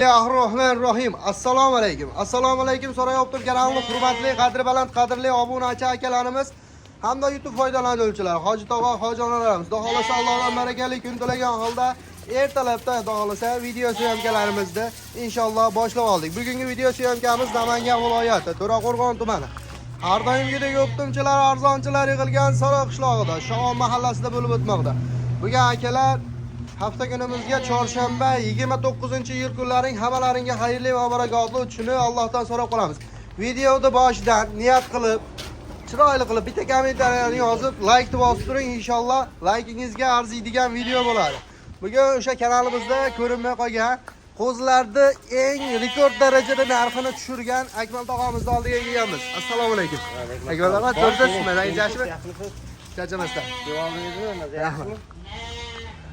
Bismillahirrohmanirrohim. Assalomu alaykum. Assalomu alaykum Saroy Optim kanalining hurmatli, qadri baland, qadrli obunachi akalarimiz hamda YouTube foydalanuvchilari, hoji tog'a, hoji onalarimiz. Xudo xolasa Allohdan barakali kun tilagan holda ertalabda Xudo xolasa video съёмка larimizni inshaalloh boshlab oldik. Bugungi video съёмка miz Namangan viloyati, To'raqo'rg'on tumani. Har doimgidek optimchilar, arzonchilar yig'ilgan Saroy qishlog'ida, Shovon mahallasida bo'lib o'tmoqda. Bugun akalar, hafta kunimizga chorshanba, 29-iyul kunlaring hammalaringga xayrli va barakotli o'tishini Allohdan so'rab qolamiz. Videoni boshidan niyat qilib, chiroyli qilib bitta kommentariyani yozib, like bosib turing, inshaalloh laykingizga arziydigan video bo'ladi. Bugun o'sha kanalimizda ko'rinmay qolgan qo'zilarni eng rekord darajada narxini tushirgan Akmal tog'amizni oldiga kelganmiz. Assalomu alaykum. Akmal tog'a, to'rtasizmi? Yaxshimi? Charchamasdan. Rahmat.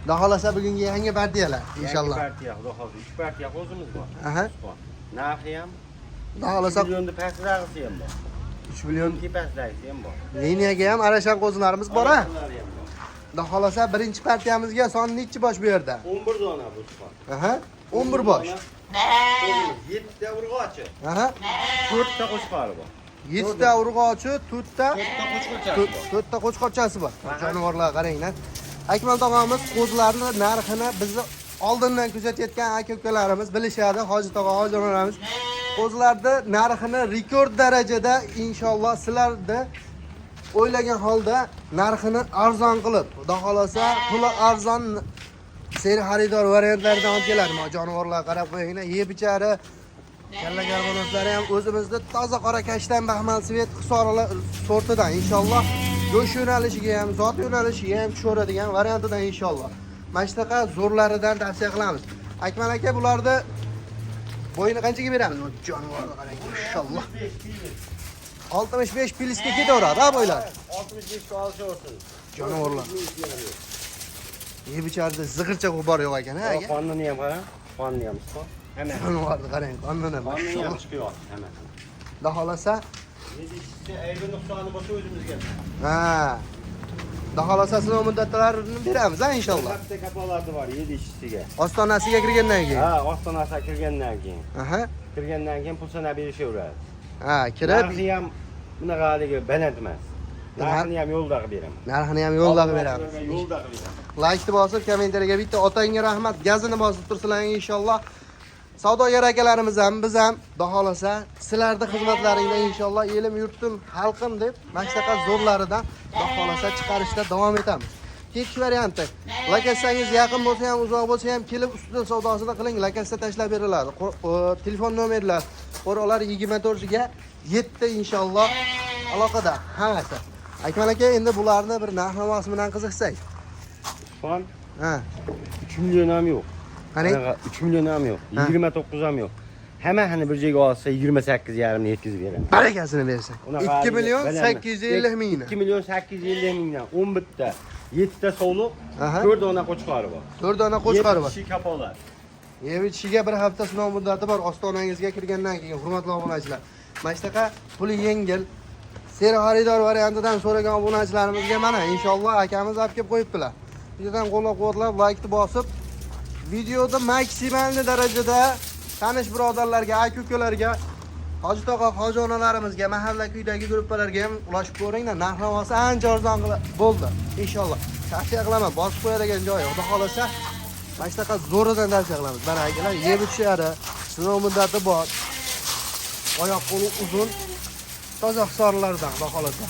Xudo xolasa bugungi yangi partiyalar inshaalloh. Yangi partiya, xudo xohlasa 3 partiya qo'zimiz bor. Bor. Narxi ham Xudo xolasa 3 millionni pastidagisi ham bor. 3 million Tepasidagi'si ham bor. Liniyaga ham arashan qo'zilarimiz bor a. Arashanlari ham bor. Xudo xolasa birinchi partiyamizga son nechi bosh bu yerda? 11 dona bu son. Aha. 11 bosh. Qo'zimiz 7 ta urg'ochi, 4 ta qo'chqori bor. 7 ta urg'ochi, 4 ta 4 ta qo'chqorchasi bor. 4 ta qo'chqorchasi bor. Jonivorlar qaranglar. Akmal tog'amiz qo'zilarni narxini bizni oldindan kuzatayotgan aka ukalarimiz bilishadi, hoji tog'a, hoji onalarimiz. Qo'zilarni narxini rekord darajada inshaalloh sizlarni o'ylagan holda narxini arzon qilib, xudo xolasa puli arzon seri xaridor variantlaridan olib keladi. Mana jonivorlar qarab qo'yinglar, yeb ichari kalla karbonatlari ham o'zimizda toza qora kashtan baxmal цвет hisorlar sortidan inshaalloh go'sht yo'nalishiga ham, zot yo'nalishiga ham tushaveradigan variantidan inshaalloh. Mana shunaqa zo'rlaridan tavsiya qilamiz. Akmal aka, bularni bo'yini qanchaga beramiz? Bu jonivorni qarang, inshaalloh. 65 плюс ga ketaveradi, ha, bo'ylar. 65 ga olishaversin. Jonivorlar. Yeb icharda zig'ircha g'ubor yo'q ekan, ha, aka. Qonini ham qarang. Qonni ham chiqdi. Hamma. Jonivorni qarang, qonnini. Qonni ham Mashalloh. chiqyapti hamma. Xudo xolasa, Yedishsa aybi nuqsoni bo'lsa o'zimizga. Ha. Xudo xolasa sinov muddatlarini beramiz, ha, inshaalloh. Hafta kafolati bor yedishisiga. Ostonasiga kirgandan keyin. Ha, ostonasiga kirgandan keyin. Kirgandan keyin pul sanab berishaveradi. Ha, kirib Narxi ham bunaqa haligi baland emas. Narxini ham yo'lda qilib beraman. Narxini ham yo'lda qilib beramiz. Yo'lda qilib beraman. Laykni bosib, kommentariyaga bitta otangga rahmat gazini bosib tursalar inshaalloh. Savdogar akalarimiz ham, biz ham xudo xolasa sizlarni xizmatlaringda inshaalloh elim, yurtim, xalqim deb mana shunaqa zo'rlaridan xudo xolasa chiqarishda davom etamiz. Ketish varianti. Lokatsangiz yaqin bo'lsa ham, uzoq bo'lsa ham kelib ustida savdosini qiling, lokatsa tashlab beriladi. Telefon nomerlar qo'riqlar 24 ga 7 inshaalloh aloqada hammasi. Akmal aka, endi bularni bir narx navosi bilan qiziqsak. Son Ha. 3 million ham yo'q. Qarang. Bunaqa 3 million ham yo'q. Ha. 29 ham yo'q. Hammasini bir joyga olsa 28,5 ni yetkazib beraman. Barakasini bersin. Unaqa 2 haligi million baland. 850 mingdan. 2 million 850 mingdan 11 ta, 7 ta sovliq, 4 dona qo'chqori bor. 4 dona qo'chqori bor. Yetti kafolat. Yeb ichishiga bir hafta sinov muddati bor ostonangizga kirgandan keyin, hurmatli obunachilar. Mana shunaqa puli yengil seri xaridor variantidan so'ragan obunachilarimizga mana inshaalloh akamiz olib kelib qo'yibdilar. Videodan qo'llab-quvvatlab, laykni bosib, videoda maksimal darajada tanish birodarlarga, aka ukalarga, hoji tog'a, hoji onalarimizga, mahalla kuydagi gruppalarga ham ulashib ko'ringlar. Narx navosi ancha arzon bo'ldi. Inshaalloh. Tavsiya qilaman, bosib qo'yadigan joyi. Xudo xolasa mana shunaqa zo'ridan tavsiya qilamiz. Mana akalar, yeb ichishlari, sinov muddati bor. Oyoq qo'li uzun, toza hisorlardan xudo xolasa.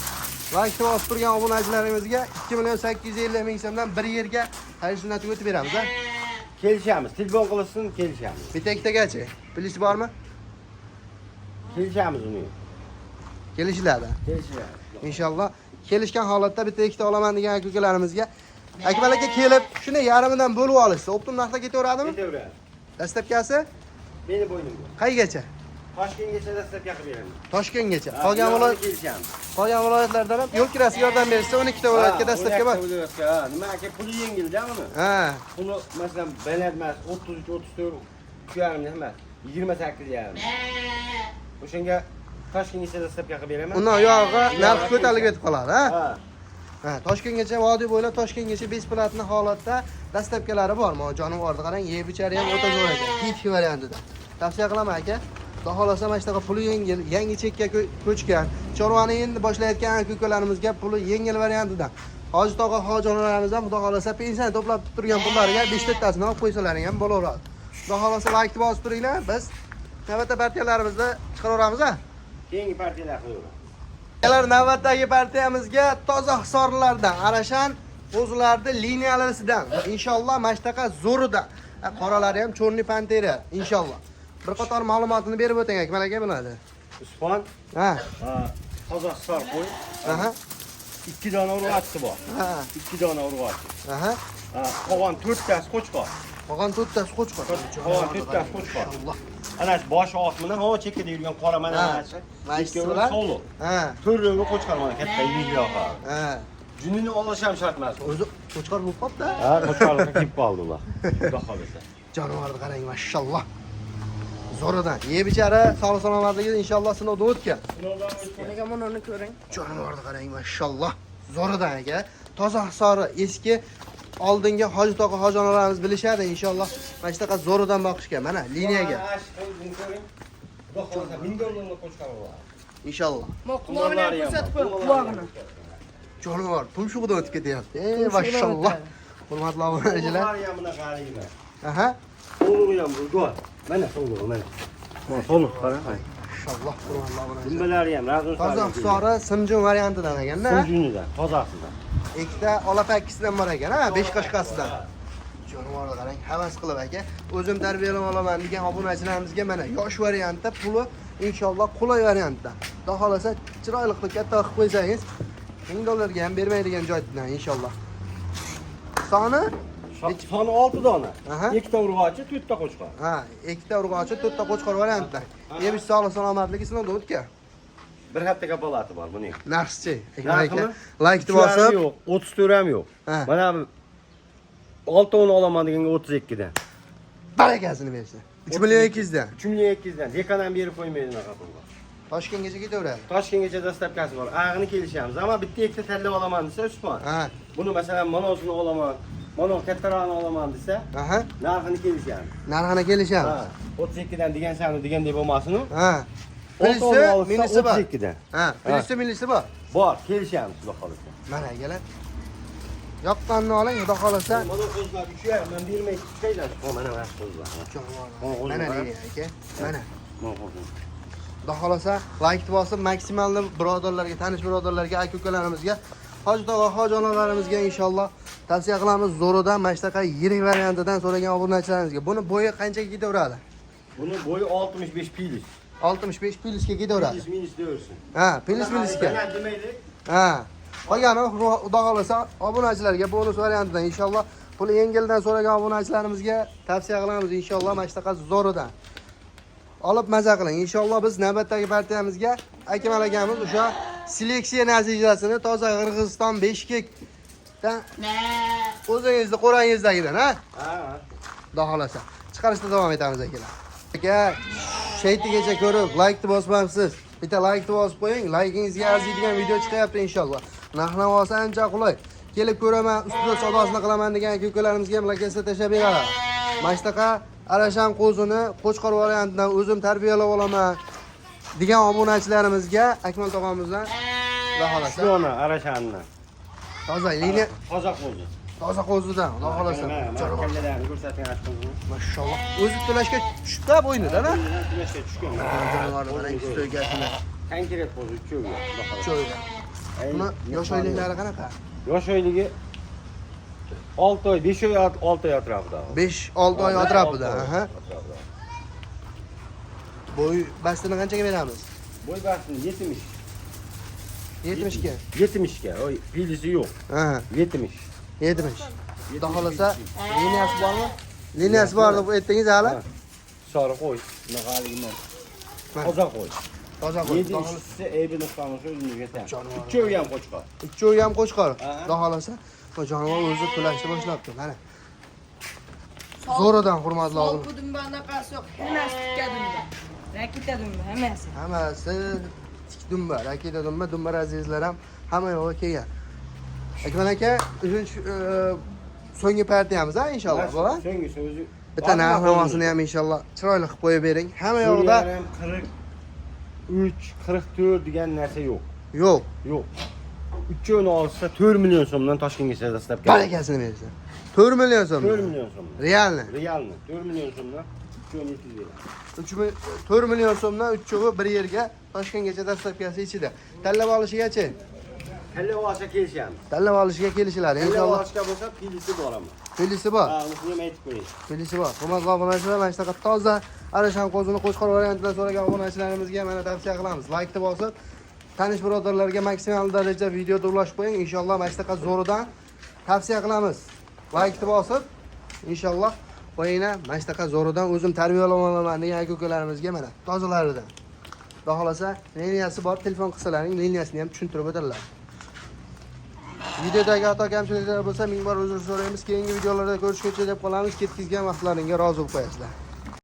Laykni bosib turgan obunachilarimizga 2 million 850 ming so'mdan bir yerga xayr sunnatga o'tib beramiz, ha? Kelishamiz. Telefon qilsin, kelishamiz. Bitta ikkitagachi. Плюс bormi? Kelishamiz uni. Kelishiladi. Kelishiladi. Inshaalloh kelishgan holatda bitta ikkita olaman degan aka ukalarimizga Akmal aka kelib shuni yarmidan bo'lib olishsa, оптом narxda ketaveradimi? Ketaveradi. Доставка si Meni bo'ynimga. Qaygacha? Toshkentgacha доставка qilib beraman. Toshkentgacha. Ha, Qolgan bu viloyat yoqda kelishamiz. Qolgan viloyatlardan ham yo'l kirasiga yordam berishsa, 12 ta viloyatga доставка bor. 12 ta viloyatga, ha, nima aka, puli yengilda uni. Puli masalan baland emas, 33, 34, 3,5 emas, 28,5. O'shanga Toshkentgacha доставка qilib beraman. Undan uyog'iga narx ko'tarilib ketib qoladi, ha? Ha. Ha, Toshkentgacha vodiy bo'ylab Toshkentgacha бесплатный holatda доставка lari bor. Mana jonivorni qarang, yeb ichari ham o'ta zo'r ekan. Kit variantida. Tavsiya qilaman aka. Xudo xohlasa mana shunaqa puli yengil, yangi chekka ko'chgan, chorvani endi boshlayotgan aka ukalarimizga puli yengil variantida. Hoji tog'a, hoji onalarimiz ham xudo xohlasa pensiya to'plab turgan pullariga 5 tattasini olib qo'ysalaring ham bo'laveradi. Xudo xohlasa laykni bosib turinglar, biz navbatda partiyalarimizni chiqaraveramiz a. Keyingi partiyalar qilaveramiz. Akalar, navbatdagi partiyamizga toza Hisorlardan, Arashan qo'zilarni liniyalisidan, inshaalloh mana shunaqa zo'ridan. Qoralari ham чёрный пантера, inshaalloh. Bir qator ma'lumotini berib o'ting Akmal aka biladi. Usmon, Ha, toza Hisor qo'y. Aha, 2 dona urg'achisi bor. Ha, 2 dona urg'achi. Aha. Qolgan 4tasi qo'chqor. Qolgan to'rttasi qo'chqor. Qolgan to'rttasi qo'chqor. Inshaalloh. Ana shu boshi oq bilan ho chekkada yurgan qora mana Ha, mana shu. mana shu Ikkovi bilan? Sog'liq. Ha, To'rtovi qo'chqor mana katta yuzli oqa. Ha. Junini olish ham shart emas. O'zi qo'chqor bo'lib qolibdi. Ha, qo'chqorlikqa kelib qoldi ular. Xudo xohlasa. Jonivorni qarang, mashalloh. Zo'ridan. Yeb ichari, sog'lik salomatligi inshaalloh sinovdan o'tgan. Nega mana uni ko'ring. Jonivorni qarang, mashalloh. Zo'ridan aka. Toza Hisori eski oldingi hoji tog'a hoji onalarimiz bilishadi inshaalloh. Mana shunaqa zo'ridan boqishga mana liniyaga Mana shu qo'yni ko'ring. Xudo xohlasa 1000 dollarlik qo'chqor bo'ladi. Inshaalloh. Mo qulog'ini ham ko'rsatib qo'y, qulog'ini. Jonivor tumshug'idan o'tib ketyapti. Ey, Tumshug'idan mashalloh. o'tadi. Hurmatli obunachilar. Qulog'lari ham bunaqa haligi emas. Aha. So'lig'i ham burgot. Mana so'lig'i mana. Mana so'liq qara. Mashalloh, hurmatli obunachilar. Dumbalari ham razm Toza Hisori simjun variantidan ekanda. Simjunidan, tozasidan. Ikkita olapakkisidan bor ekan, ha, besh qashqasidan. Jonivorni qarang, havas qilib aka, o'zim tarbiyalab olaman degan obunachilarimizga mana yosh variantda puli inshaalloh qulay variantda. Xudo xolasa chiroyli qilib katta qilib qo'ysangiz, 1000 dollarga ham bermaydigan joydan inshaalloh. Soni Soni 6 dona. Aha. Ikkita urg'ochi, 4 ta qo'chqor. Ha, ikkita urg'ochi, to'rtta qo'chqor variantda. Yebish sog'lik salomatligi sinovdan o'tgan. Bir hafta kapolati bor buning. Narxchi, Akmal aka, Narximi? laykni Uch yarim bosib, yo'q, 34 ham yo'q. Ha. Mana bu oltovini olaman deganga 32 dan. Barakasini bersin. 3 million 200 dan. 3 million 200 dan. Dekan ham berib qo'ymaydi unaqa pulga. Toshkentgacha ketaveradi. Toshkentgacha доставка si bor. Ag'ini kelishamiz. Ammo bitta ikkita tanlab olaman desa Usmon. Ha, Buni masalan manosini olaman, mana kattarog'ini olaman desa, aha. narxini kelishamiz. Narxini kelishamiz. Ha, 32 dan degan sani degandek bo'lmasin u. Ha. Plusi, Oltovini olsa minusi bor. 32 dan. Ha, plusi minusi bor. Bor, kelishamiz xudo xohlasa. Mana akalar. Yoqqanini oling, xudo xolasa. Mana qo'zlar 3,5 man bermay chiqaylar. Mana mana qo'zlar. Mana deydi aka. Mana. Mana qo'zlar. Xudo xolasa like bosib maksimalni birodarlarga, tanish birodarlarga, aka ukalarimizga, hoji tog'a, hoji onalarimizga inshaalloh tavsiya qilamiz. Zo'ridan mana shunaqa yirik variantidan so'ragan obunachilarimizga. Buni bo'yi qanchaga ketaveradi? Buni bo'yi 65 plus. 65 plusga ketaveradi. Plus minus deversin. Ha, plus minusga. Mana demaylik. Ha. Qolgani xudo xolasa obunachilarga bonus variantidan inshaalloh puli yengildan so'ragan obunachilarimizga tavsiya qilamiz inshaalloh mana shunaqa zo'ridan. Olib maza qiling. Inshaalloh biz navbatdagi partiyamizga Akmal akamiz o'sha seleksiya natijasini toza Qirg'iziston Beshkekdan o'zingizni qo'rangizdagidan, ha? Ha, ha. Xudo xolasa. Chiqarishda davom etamiz akalar. Aka, shaytigacha ko'rib laykni bosmabsiz. Bitta laykni bosib qo'ying. Laykingizga arziydigan video chiqyapti inshaalloh. Narx-navosi ancha qulay. Kelib ko'raman, ustida savdosini qilaman degan aka ukalarimizga ham lokatsiya tashlab beradi. Mana shunaqa Arashan qo'zini qo'chqor variantidan o'zim tarbiyalab olaman degan obunachilarimizga Akmal tog'amizdan xudo xolasa. Dona arashanni. Toza liniya, Toza qo'zi. Toza qo'zidan, xudo xolasa. Mana kallalarni ko'rsating qo'zini. Mashalloh. O'zi to'lashga tushibdi bo'ynidan, ha? To'lashga tushgan. Jonivorni qarang, so'ykasini. Konkret qo'zi uchovi. Xudo xohlasa. Cho'yda. Buni yosh oyliklari qanaqa? Yosh oyligi 6 oy, 5 oy, 6 oy atrofida. 5-6 oy atrofida, aha. Atrofida. Bo'y bastini qanchaga beramiz? Bo'y bastini 70. 70 ga. 70 ga. Oy, pilisi yo'q. Ha, 70. 70. Xudo xolasa, liniyasi bormi? Liniyasi bor deb aytdingiz hali? Ha. Sori qo'y. Bunaqa haligi emas. Mana. Toza qo'y. Toza qo'y. Yedi Xudo xolasa. ishchisi aybi nuqsoni o'zimizga tan. Jonivor. Uchovi ham qo'chqor. Uchovi ham qo'chqor. Ha. Xudo xolasa, bu jonivor o'zi to'lashni boshlabdi, mana. Zo'ridan hurmatli Sol obuna. bu dumba anaqasi yo'q. Hammasi tikka dumba. Raketa dumba hammasi. Hammasi tik dumba, raketa dumba, dumba azizlar ham hamma yo'g'i kelgan. Akmal aka, uchinchi so'nggi partiyamiz, ha, inshaalloh, bo'la? So'nggi o'zi. Bitta narx-navosini ham inshaalloh chiroyli qilib qo'yib bering. Hamma yoqda ham 43, 44 degan narsa yo'q. Yo'q. Yo'q. Uchovini olsa 4 million so'mdan Toshkentga dastlab Barakasini bersin. 4 million so'm. 4 million so'mdan. Realni. Realni 4 million so'mdan uchovini yetkazib beradi. 3 4 million so'mdan uchovi bir yerga Toshkentgacha dastlabkasi ichida. Tanlab olishigachi? Tanlab olsa kelishamiz. Tanlab olishiga kelishiladi Tanlab inshaalloh. olishga bo'lsa pilisi bor ama. Pelisi bor. Ha, unisini ham aytib qo'ying. Pelisi bor. Hurmatli obunachilar, mana shunaqa toza Arashan qo'zini qo'chqor variantidan so'ragan obunachilarimizga mana tavsiya qilamiz. Laykni bosib, tanish birodarlarga maksimal darajada videoda ulashib qo'ying. Inshaalloh mana shunaqa zo'ridan tavsiya qilamiz. Laykni bosib, inshaalloh qo'yinglar, mana shunaqa zo'ridan o'zim tarbiyalaman degan aka-ukalarimizga mana tozalaridan. Xudo xolasa, liniyasi bor, telefon qilsalaring liniyasini ham tushuntirib o'tadilar. Videodagi xato kamchiliklar bo'lsa, ming bor uzr so'raymiz. Keyingi videolarda ko'rishguncha deb qolamiz. Ketkizgan vaqtlaringga rozi bo'lib qo'yasizlar.